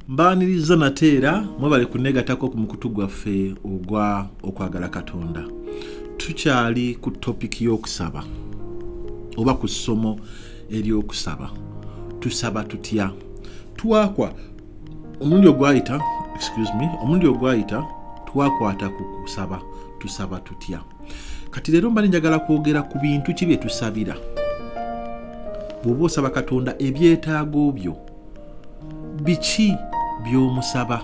Mbaaniriza nate era mwebale kunegatako ku mukutu gwaffe ogwa Okwagala Katonda. Tukyali ku topiki y'okusaba oba ku ssomo ery'okusaba. Tusaba tutya? Twakwa omulundi ogwayita, excuse me, omulundi ogwayita twakwata ku kusaba. Tusaba tutya? Kati leero mbadde njagala kwogera ku bintu ki bye tusabira. Bw'oba osaba Katonda ebyetaago byo, biki by'omusaba?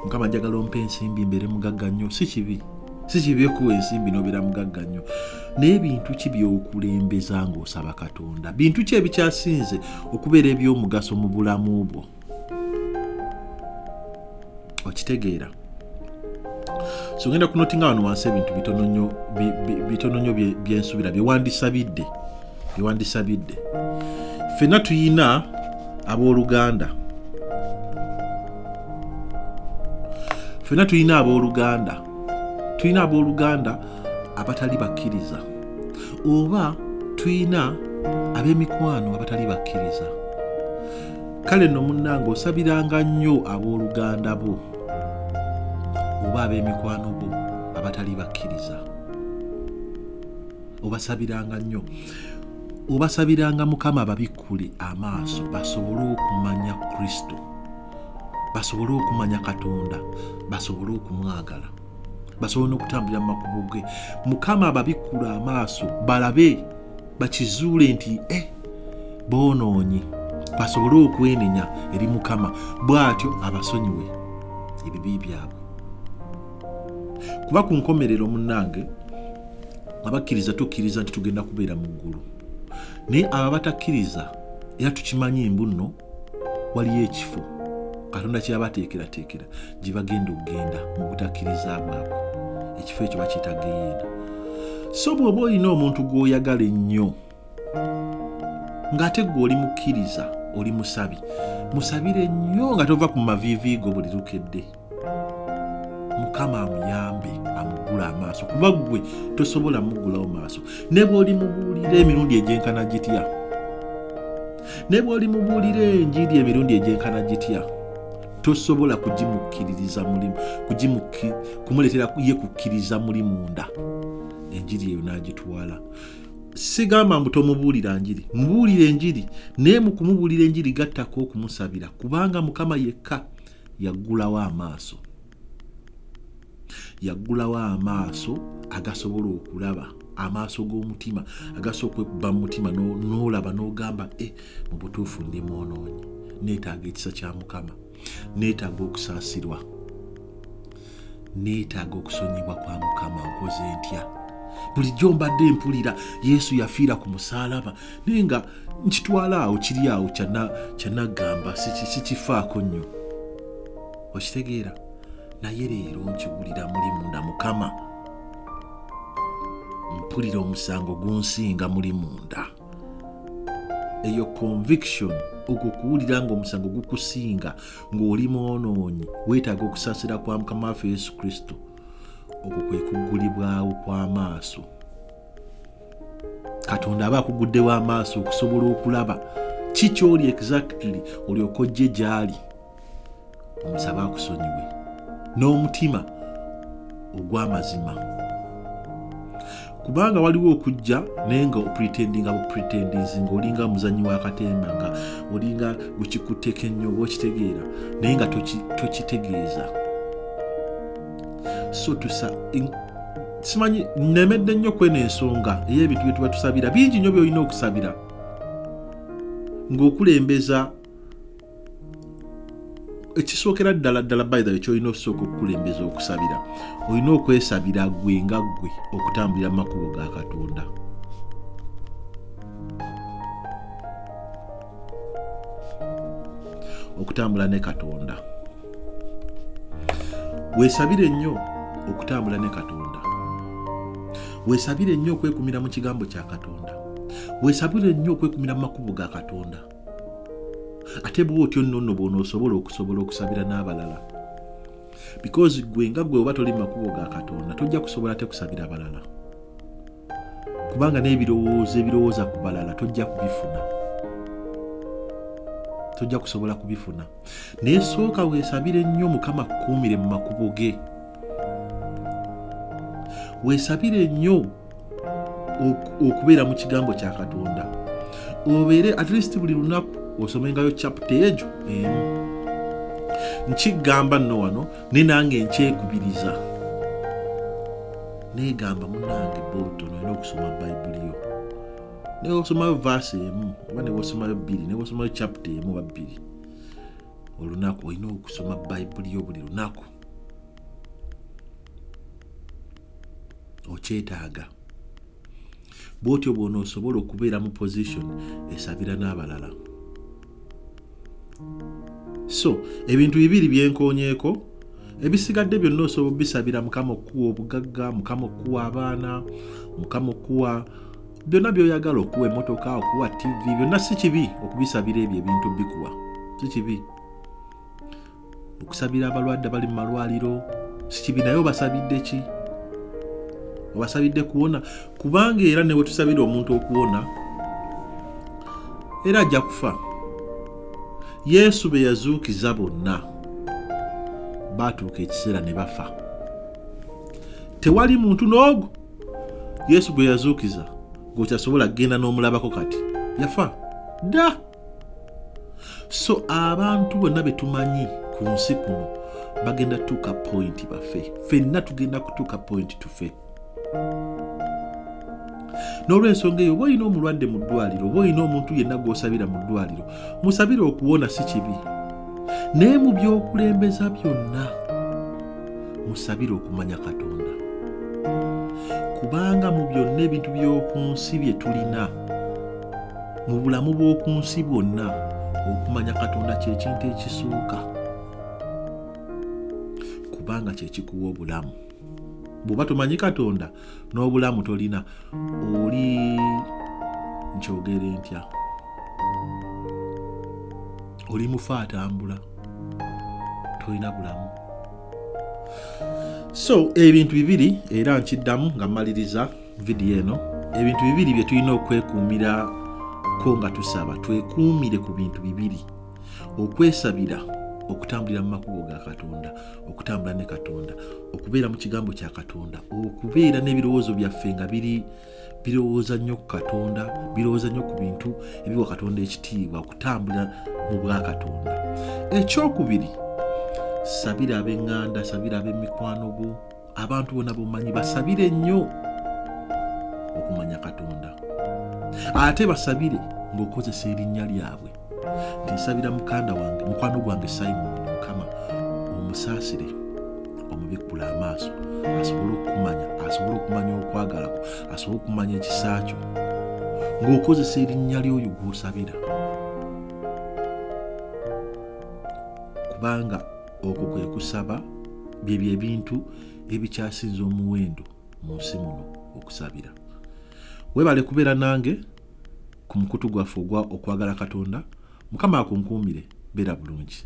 Mukama, njagala ompa ensimbi mbeere mugagga nnyo. Si kibi, si kibi okuwa ensimbi n'obeera mugagga nnyo, naye bintu ki by'okulembeza ng'osaba Katonda? Bintu ki ebikyasinze okubeera eby'omugaso mu bulamu bwo? Okitegeera? So ngenda kunotinga wano wansi ebintu bitono nnyo, bitono nnyo byensubira byewandisabidde, byewandisabidde. Ffenna tuyina abooluganda, ffenna tuyina abooluganda, tulina abooluganda abatali bakkiriza, oba tuyina ab'emikwano abatali bakkiriza. Kale nno munnange, osabiranga nnyo abooluganda bo oba ab'emikwano bo abatali bakkiriza. Obasabiranga nnyo, obasabiranga Mukama ababikkule amaaso basobole okumanya Kristo, basobole okumanya Katonda, basobole okumwagala, basobole n'okutambulira mu makubo ge. Mukama ababikkule amaaso balabe, bakizuule nti boonoonyi, basobole okwenenya eri Mukama, bw'atyo abasonyiwe ebibi byabwe. Kuba ku nkomerero munnange, abakkiriza tukkiriza nti tugenda kubeera mu ggulu, naye abo abatakkiriza era tukimanyi mbu nno waliyo ekifo Katonda kyeyabateekerateekera gye bagenda okugenda mu butakkiriza bwabwe. Ekifo ekyo bakiyita geyeena. So bw'oba olina omuntu gw'oyagala ennyo ng'ate gwe oli mukkiriza, oli musabi, musabire nnyo nga tova ku maviivi go buli lukedde, Mukama amuyambe amuggule amaaso, kuba ggwe tosobola muggulawo maaso ne bw'oli mubuulira emirundi egyenkana gitya, ne bw'oli mubuulira enjiri emirundi egyenkana gitya, tosobola kugimukkiririza mulimu, kumuleetera ye kukkiriza muli munda enjiri eyo n'agitwala. Sigamba mbu tomubuulira njiri, mubuulire enjiri, naye mu kumubuulira enjiri gattako okumusabira, kubanga Mukama yekka yaggulawo amaaso, yaggulawo amaaso agasobola okulaba, amaaso g'omutima agasobola okwekuba mu mutima n'olaba n'ogamba, mu butuufu ndi mwonoonyi, neetaaga ekisa kya Mukama, neetaaga okusaasirwa, neetaaga okusonyibwa kwa Mukama. Nkoze ntya? Bulijjo mbadde mpulira Yesu yafiira ku musaalaba, naye nga nkitwala awo, kiri awo kyanaggamba, sikifaako nnyo. Okitegeera? Naye leero nkiwulira muli munda, Mukama, mpulira omusango gunsinga muli munda. Eyo conviction, okwo kuwulira ng'omusango gukusinga, ng'oli mwonoonyi, weetaaga okusaasira kwa Mukama waffe Yesu Kristo, okwo kwe kuggulibwawo kw'amaaso. Katonda aba akuguddewo amaaso okusobola okulaba ki ky'oli exactly, olyoke ojje gy'ali omusabe akusonyiwe n'omutima ogw'amazima. Kubanga waliwo okujja naye nga opretendinga bupretendinzi, ng'olinga muzanyi wa katemba, nga olinga gukikutteko ennyo, oba okitegeera, naye nga tokitegeeza. So tusa simanyi nemedde nnyo kweno ensonga ey'ebintu bye tuba tusabira. Bingi nnyo by'olina okusabira ng'okulembeza ekisookera ddala ddala. By the way, kyolina okusooka okukulembeza okusabira, olina okwesabira gwe nga ggwe okutambulira mu makubo ga Katonda, okutambula ne Katonda. Weesabire nnyo okutambula ne Katonda, weesabire nnyo okwekumira mu kigambo kya Katonda, weesabire nnyo okwekumira mu makubo ga Katonda. Ate bw'otyo nno nno bw'onoosobola okusobola okusabira n'abalala. Because gwe nga gwe oba toli makubo ga Katonda, tojja kusobola te kusabira balala, kubanga n'ebirowoozo ebirowooza ku balala tojja kubifuna, tojja kusobola kubifuna. Naye sooka weesabire nnyo Mukama akkuumire mu makubo ge, weesabire nnyo okubeera mu kigambo kya Katonda, obeere at least buli lunaku osomengayo chapter egyo emu. Nkigamba nno wano ne nange nkyekubiriza, neegamba munange Bolton olina okusoma Bayibuli yo, newosomayo verse emu oba newosomayo bbiri, newosomayo chapter emu oba bbiri olunaku. Olina okusoma Bayibuli yo buli lunaku, okyetaaga. Bwotyo bw'onoosobola okubeera mu position esabira n'abalala. So ebintu bibiri byenkoonyeeko, ebisigadde byonna osobola obisabira Mukama okukuwa obugagga, Mukama okukuwa abaana, Mukama okukuwa byonna byoyagala, okuwa emotoka, okuwa TV, byonna si kibi okubisabira. Ebyo ebintu bikuwa si kibi. Okusabira abalwadde abali mu malwaliro si kibi, naye obasabidde ki? Obasabidde kuwona? Kubanga era ne wetusabira omuntu okuwona, era ajja kufa. Yesu be yazuukiza bonna baatuuka ekiseera ne bafa. Tewali muntu n'ogu Yesu gwe yazuukiza gw'okyasobola kugenda n'omulabako kati, yafa dda. So abantu bonna be tumanyi ku nsi kuno bagenda tuuka point bafe, ffenna tugenda kutuuka point tufe. N'olwensonga eyo, oba olina omulwadde mu ddwaliro, oba olina omuntu yenna gw'osabira mu ddwaliro, musabire okuwona, si kibi, naye mu by'okulembeza byonna musabire okumanya Katonda, kubanga mu byonna ebintu by'oku nsi bye tulina mu bulamu bw'oku nsi bwonna, okumanya Katonda kyekintu ekisooka, kubanga kyekikuwa obulamu. Bw'oba tomanyi Katonda, n'obulamu tolina. Oli nkyogere ntya, oli mufu atambula, tolina bulamu. So ebintu bibiri, era nkiddamu nga mmaliriza vidiyo eno, ebintu bibiri bye tulina okwekuumirako nga tusaba. Twekuumire ku bintu bibiri: okwesabira okutambulira mu makubo ga Katonda, okutambula ne Katonda, okubeera mu kigambo kya Katonda, okubeera n'ebirowoozo byaffe nga biri birowooza nnyo ku Katonda, birowooza nnyo ku bintu ebiwa Katonda ekitiibwa, okutambula mu bwa Katonda. Ekyokubiri, sabira ab'eŋŋanda, sabira ab'emikwano bo, abantu bonna bomanyi, basabire nnyo okumanya Katonda. Ate basabire ng'okozesa erinnya lyabwe nti, nsabira mukanda wange, mukwano gwange Simon, Mukama omusaasire, omubikkula amaaso asobole okukumanya, asobole okumanya okwagala kwo, asobole okumanya ekisa kyo, ng'okozesa erinnya ly'oyo gw'osabira, kubanga okwo kwe kusaba. Byebyo ebintu ebikyasinza omuwendo mu nsi muno okusabira. Weebale kubeera nange ku mukutu gwaffe ogwa Okwagala Katonda. Mukama akunkuumire, beera bulungi.